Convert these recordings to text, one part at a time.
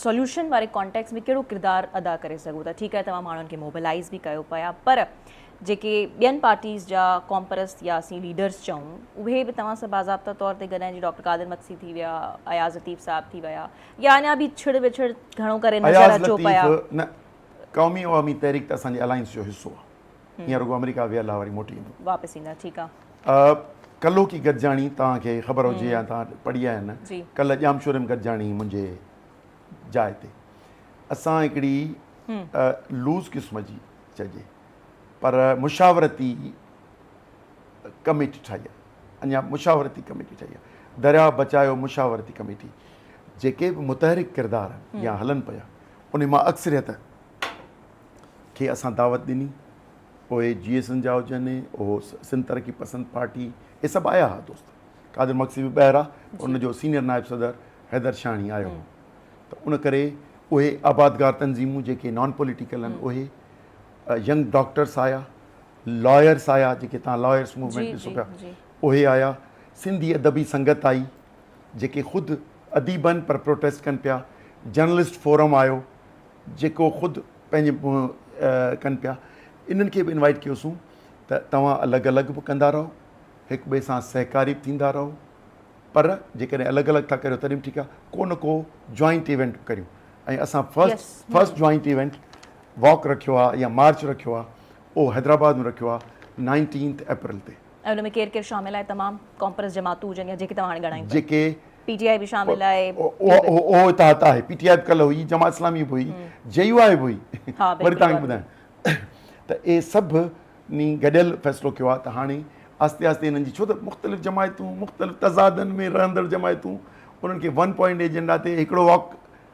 Solution واري context ۾ ڪهڙو ڪردار ادا ڪري سگهو ٿا؟ ٺيڪ آهي توهان ماڻهن کي موبلائيز به ڪيو پيا پر جيڪي ٻين پارٽيز جا قومپرست يا اسين ليڊرز چئون اهي به توهان سان باضابطا طور تي گڏ آهن جي ڊاڪٽر قادر مگسي ٿي ويا اياز لطيف صاحب ٿي ويا يا اڃا به ڇڙ وڇڙ گهڻو ڪري نظر اياز اچو پيا. لطيف نه قومي عوامي تحريڪ ته اسان جي الائنس جو حصو آهي هينئر رڳو آمريڪا ويل آهي وري موٽي ايندو. واپس ايندا ٺيڪ آهي. ڪلهوڪي گڏجاڻي توهان کي خبر هجي يا توهان پڙهي آهي نه ڪلهه ڄامشوري ۾ گڏجاڻي منهنجي جاء تي اسان هڪڙي لوز قسم جي چئجي پر مشاورتي ڪميٽي ٺاهي آهي اڃا مشاورتي ڪميٽي ٺاهي آهي درياء بچايو مشاورتي ڪميٽي جيڪي به متحرڪ ڪردار آهن يا هلن پيا ان مان اڪثريت کي اسان دعوت ڏني اهي جي ايس جا هجن اهو سنڌ ترقي پسند پارٽي اهي سڀ آيا هئا دوست قادر مگسي به ٻاهر آ ان جو سينيئر نائب صدر حيدر شاهڻي آيو هو ته ان ڪري اهي آبادگار تنظيمون جيڪي نان پوليٽيڪل آهن اهي ينگ ڊاڪٽرس آيا لائرس آيا جيڪي تان لائرس موومينٽ ڏسو پيا اهي آيا سنڌي ادبي سنگت آئي جيڪي خود اديب آهن پر پروٽيسٽ ڪن پيا جرنلسٽ فورم آيو جيڪو خود پنهنجي ڪن پيا انهن کي به انوائٽ ڪيوسون ته توهان الڳ الڳ به ڪندا رهو هڪ ٻئي سان سهڪاري به ٿيندا رهو پر جيڪڏهن الڳ الڳ ٿا ڪريو تڏهن به ٺيڪ آهي ڪو نه ڪو جوائنٽ ايونٽ به ڪريون ۽ اسان first first joint event walk رکيو آهي يا مارچ رکيو آهي اهو حيدرآباد ۾ رکيو آهي نائنٽينٿ اپريل تي. ۽ ان ۾ ڪير ڪير شامل آهي تمام قومپرست جماعتون هجن يا جيڪي توهان هاڻي ڳڻايون پيا جيڪي پي ٽي آء به شامل آهي اهو اتحاد آهي پي ٽي آء به ڪلهه هئي جماعت اسلامي به هئي جي يو آء به هئي وري توهان کي ٻڌايان ته اهي سڀ ني گڏيل فيصلو ڪيو آهي ته هاڻي آهستي آهستي انهن جي ڇو ته مختلف جماعتون مختلف تضادن ۾ رهندڙ جماعتون انهن کي ون پوائنٽ ايجنڊا تي هڪڙو واڪ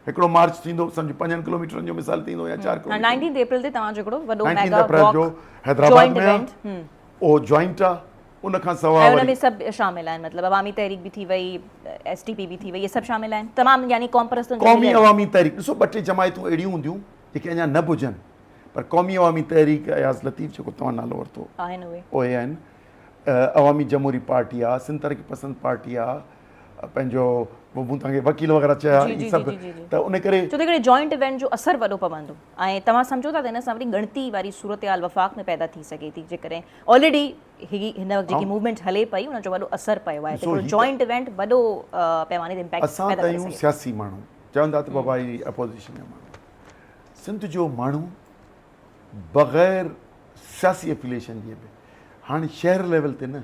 هڪڙو مارچ ٿيندو سمجهه پنجن ڪلوميٽرن جو مثال ٿيندو يا چار ڪلوميٽر نائنٽينٿ اپريل تي توهان جو هڪڙو وڏو ميگا واڪ جو حيدرآباد ۾ اهو جوائنٽ آهي ان کان سواء ان ۾ سڀ شامل آهن مطلب عوامي تحريڪ به ٿي وئي ايس ٽي پي به ٿي وئي اهي سڀ شامل آهن تمام يعني قوم پرستن قومي عوامي تحريڪ ڏسو ٻه ٽي جماعتون اهڙيون هونديون جيڪي اڃا نه به هجن پر قومي عوامي تحريڪ اياز لطيف جيڪو توهان نالو ورتو آهن اهي اهي آهن عوامي جمهوري پارٽي آ سنڌ ترقي پسند پارٽي آ پنهنجو مون توهان کي وڪيل وغيره چيا هي سڀ ته ان ڪري ڇو ته هڪڙي جوائنٽ ايونٽ جو اثر وڏو پوندو ۽ توهان سمجهو ٿا ته ان سان وڏي ڳڻتي واري صورتحال وفاق ۾ پيدا ٿي سگهي ٿي جيڪڏهن آلريڊي هي هن وقت جيڪي موومينٽ هلي پئي ان جو وڏو اثر پيو آهي ته هڪڙو جوائنٽ ايونٽ وڏو پيماني تي امپيڪٽ اسان پيدا ته ڪري آهيون سگهي ٿو. سياسي ماڻهو چوندا ته بابا هي اپوزيشن جا ماڻهو سنڌ جو ماڻهو بغير سياسي افيليشن جي به هاڻي شهر ليول تي نه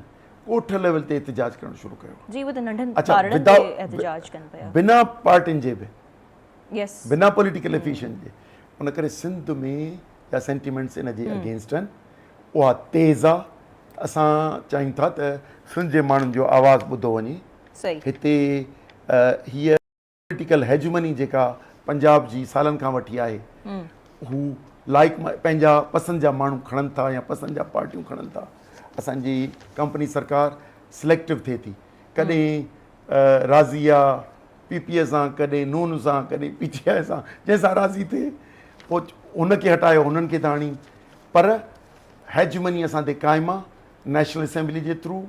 ڳوٺ ليول تي احتجاج ڪرڻ شروع ڪيو جي اهي ته ننڍن ٻارڙن تي احتجاج ڪن پيا بنا پارٽين جي به يس بنا پوليٽيڪل افيليشن جي ان ڪري سنڌ ۾ جا سينٽيمينٽس ان جي اگينسٽ آهن اها تيز آ اسان چاهيون ٿا ته سنڌ جي ماڻهن جو آواز ٻڌو وڃي هتي هيء پوليٽيڪل هيجمني جيڪا پنجاب جي سالن کان وٺي آهي هو لائق پنهنجا پسند جا ماڻهو کڻن ٿا يا پسند جا پارٽيون کڻن ٿا اسان جي ڪمپني سرڪار سليڪٽو ٿئي ٿي ڪڏهن راضي آ پي پي سان ڪڏهن نون سان ڪڏهن پي ٽي آء سان جنهن سان راضي ٿئي پوء هن کي هٽايو هنن کي ٿا آڻين پر هيجمني اسان تي قائم آ نيشنل اسيمبلي جي ٿرو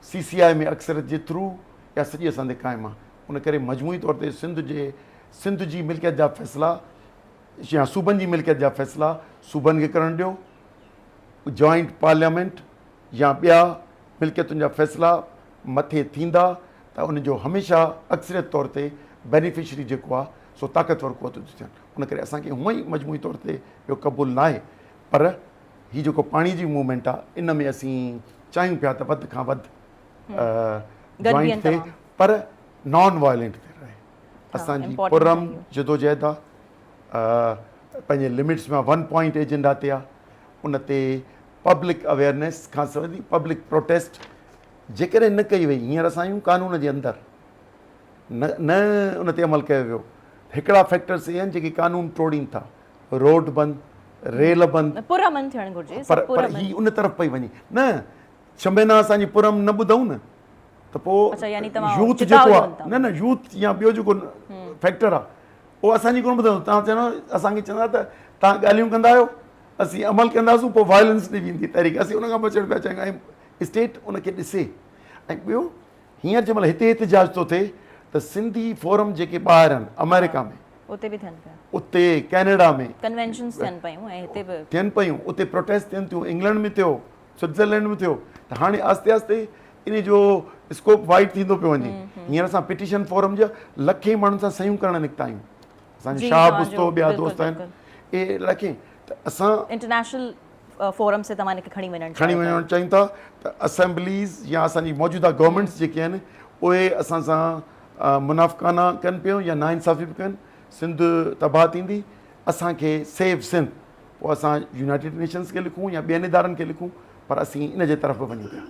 سي سي آء ۾ اڪثريت جي ٿرو اها سڄي اسان تي قائم آ ان ڪري مجموعي طور تي سنڌ جي سنڌ جي ملڪيت جا فيصلا يا صوبن جي ملڪيت جا فيصلا صوبن کي ڪرڻ ڏيو جوائنٽ پارليامينٽ يا ٻيا ملڪيتن جا فيصلا مٿي ٿيندا ته ان جو هميشه اڪثريت طور تي بينيفشري جيڪو آ سو طاقتور قوتون ٿيون ٿين ان ڪري اسان کي هونئن ئي مجموعي طور تي اهو قبول ناهي پر هي جيڪو پاڻي جي موومينٽ آ ان ۾ اسين چاهيون پيا ته وڌ کان وڌ جوائنٽ ٿئي پر نان وائلنٽ تي رهي اسان جي پرامن جدوجهد آ پنهنجي لمٽس ۾ ون پوائنٽ ايجنڊا تي آ ان تي پبلڪ اويئرنيس کان سواء پبلڪ پروٽيسٽ جيڪڏهن نه ڪئي وئي هينئر اسان آهيون قانون جي اندر نه نه ان تي عمل ڪيو ويو هڪڙا فيڪٽرس اهي آهن جيڪي قانون ٽوڙين ٿا روڊ بند ريل بند پرامن ٿيڻ گهرجي پر پر هي ان طرف پئي وڃي نه ڇهه مهينا اسان جي پرامن نه ٻڌون نه ته پوء يوٿ جيڪو آ نه نه يوٿ يا ٻيو جيڪو فيڪٽر آ اهو اسان جي ڪونه ٻڌندو توهان چوندو اسان کي چوندا ته توهان ڳالهيون ڪندا آهيو اسين عمل ڪنداسون پوء وائلنس ڏي ويندي تحريڪ اسين ان کان بچڻ پيا چاهيون ۽ اسٽيٽ ان کي ڏسي ۽ ٻيو هينئر جنهن مهل هتي احتجاج ٿو ٿئي ته سنڌي فورم جيڪي ٻاهر آهن آمريڪا ۾ اتي به ٿين پيا. اتي ڪينيڊا ۾. ڪنوينشنز ٿين پيون ۽ هتي به. ٿين پيون، اتي پروٽيسٽ ٿين ٿيون، انگلنڊ ۾ ٿيو، سوئٽزرلينڊ ۾ ٿيو ته هاڻي آهستي آهستي ان جو اسڪوپ وائيڊ ٿيندو پيو وڃي. هينئر اسان پٽيشن فورم جا لکين ماڻهن سان صحيحون ڪرڻ نڪتا آهيون. اسان جو شاهه بستو ٻيا دوست آهن اهي لکين ته اسان. انٽرنيشنل فورمز تي توهان ان کي کڻي وڃڻ کڻي وڃڻ چاهيون ٿا ته اسيمبليز يا اسان جي موجوده گورنمينٽس جيڪي آهن اهي اسان سان منافقانه ڪن پيون يا ناانصافي به ڪن، سنڌ تباهه ٿيندي، اسان کي سيو سنڌ پوء اسان يونائيٽيڊ نيشنز کي لکون يا ٻين ادارن کي لکون پر اسين ان جي طرف به وڃون پيا.